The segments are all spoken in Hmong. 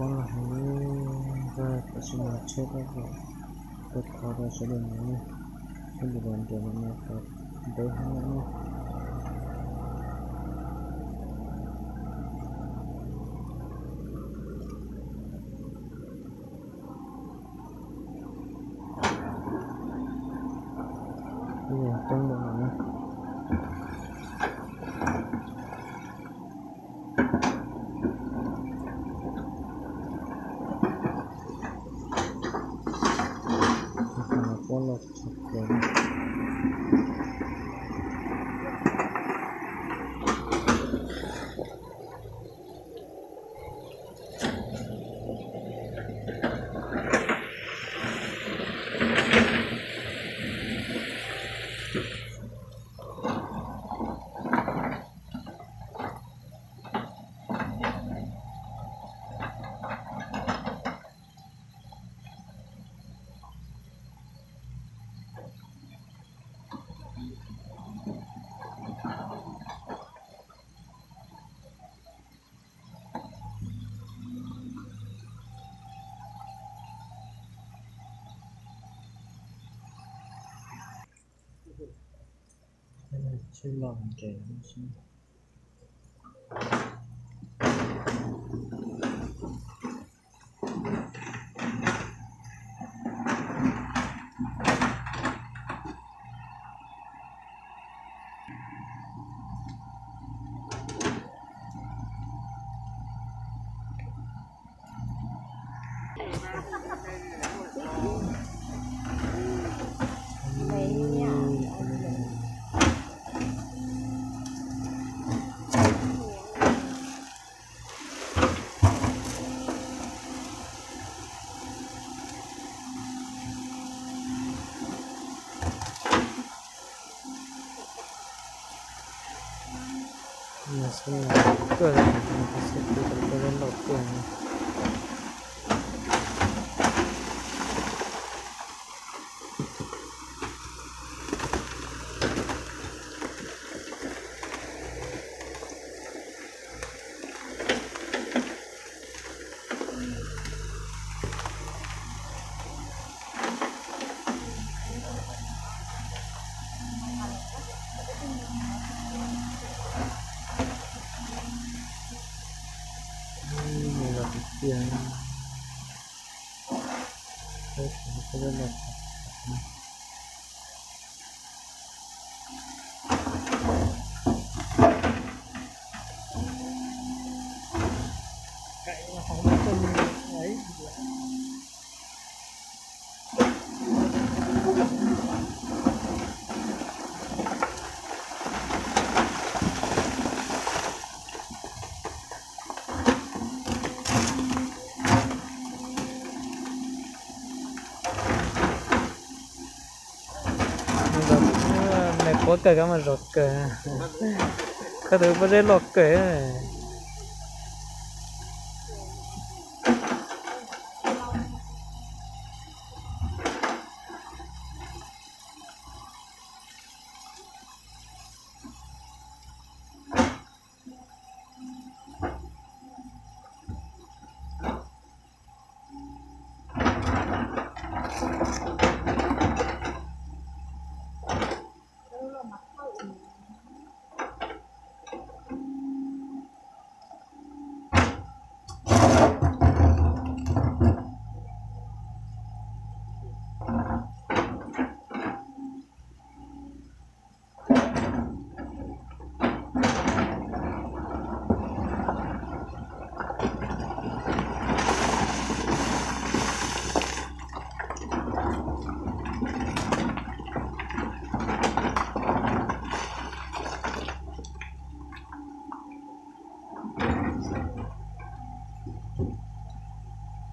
Pob los heev, tam sim no tsheb tab tom tuaj kho rau sawv daws mus ne, tsheb nti los ntias no mas tau ntev heev lawm ne. Coob npaum no na. Pob los tshaj plaws. Tsheb los nres xwb. Mas xwb mas tuaj, xwb kuv tuaj loj tuaj. Los tiag tiag. Me puab kawg kab mas zov kawg. Koj tus puab zeb loj kawg.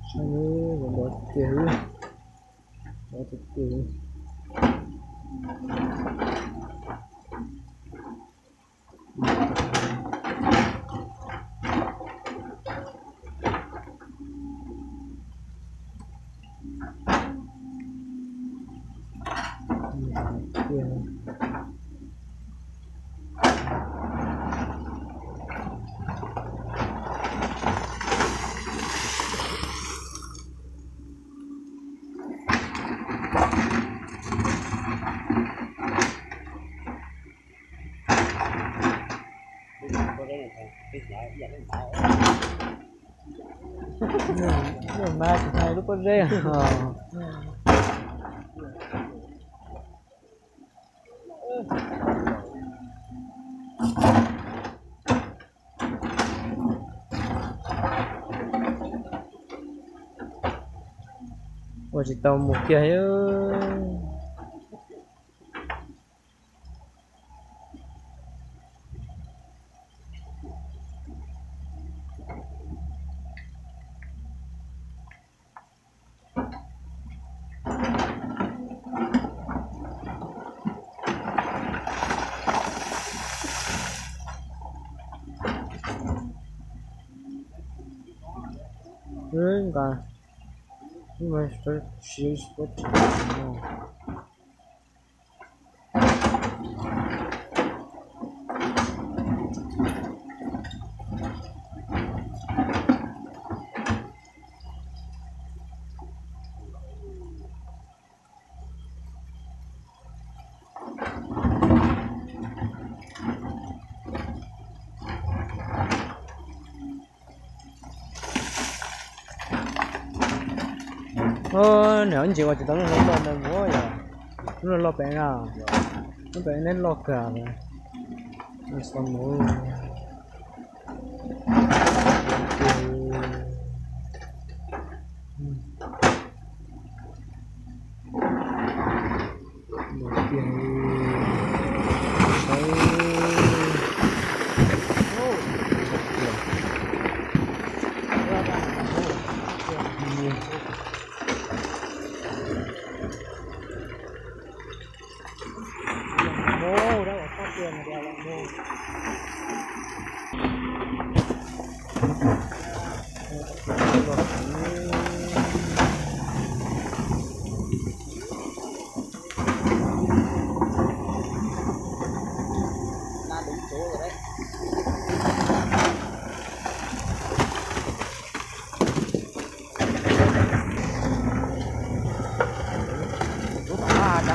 Saib, nrov tiag, nrov tiag tiag. Mas tsis hais lub pob zeb. Ua tsis tau mus kiag. Nqa, nqa, Niam ntsis ua tsis tau lub no loj ntawd mus yom. Lub no loj pem na. Lub pem neb loj kawg. Xav mus.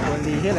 Ua li thiab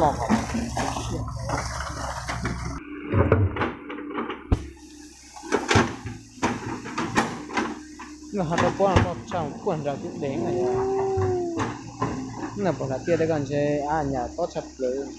lawm. Nws ho rau pob no tshaj kuaj nrog tib deev na yom. Nws pom nram tiaj tej ko ntshe a nyam tob tshaj plaws.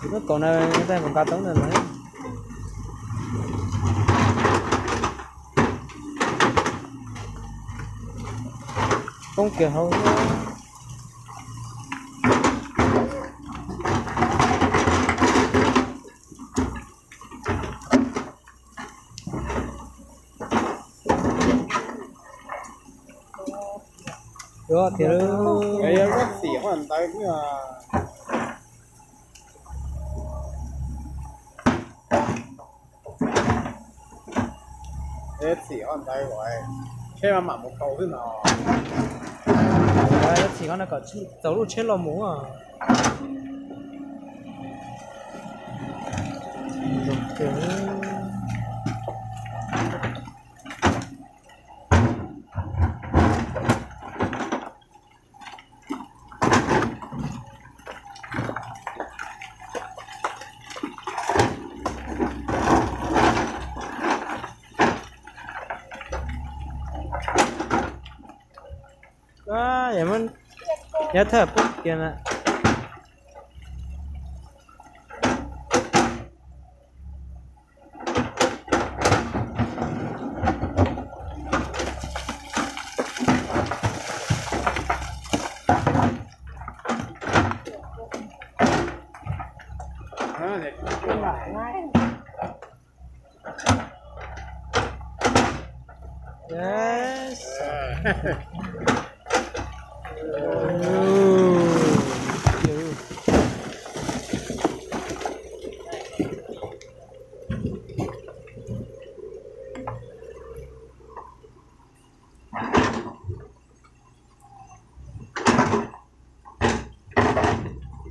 Lub kaum na, tej nqa toob ntawd mas poob kiag hauv. Yuav tiag lub. Yuav xim hov ntawd xwb. Yuav xim hov ntawd, tsheb mam mus tau xwb no. Yuav xim hov no kom txaus lub tsheb los mus. Nyob thawj pub kiag na.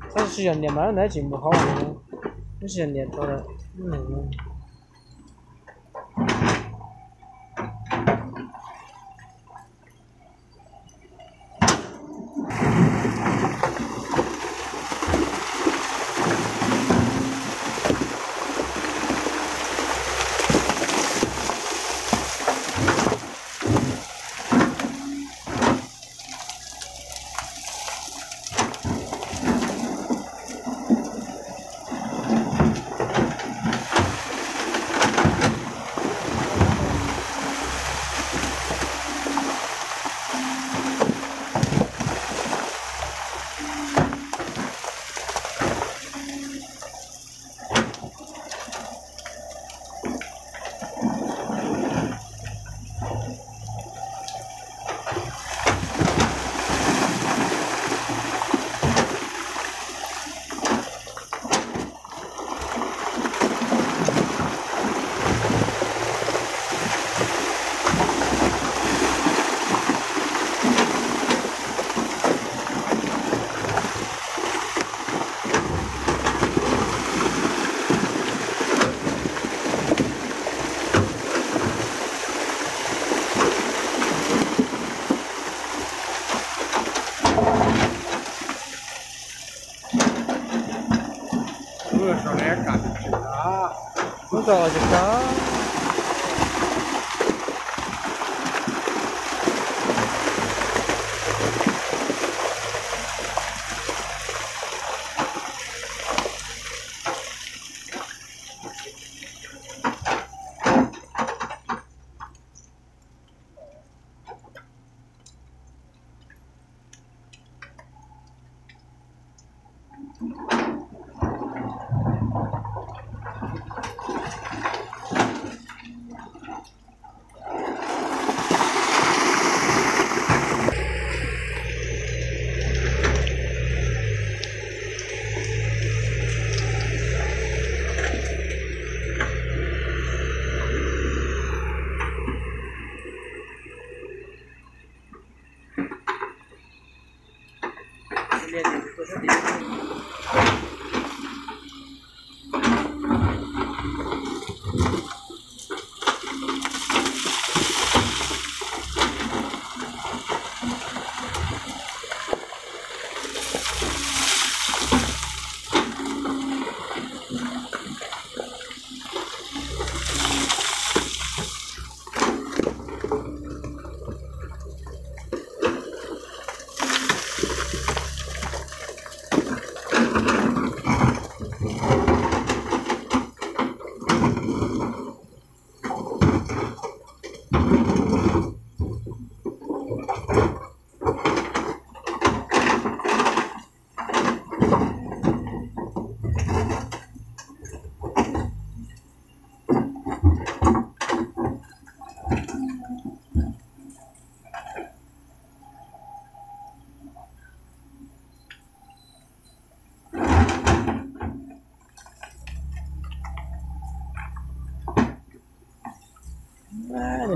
Txhob sib zog nias mas lub ntawd tsis mus hauv, txhob sib zog nias tau lawm. Lub no sau ne kam tsis tsim na. Lub no tsis tau.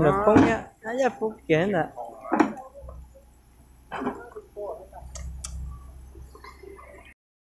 Los poob thiab, yaj poob kiag ntawd.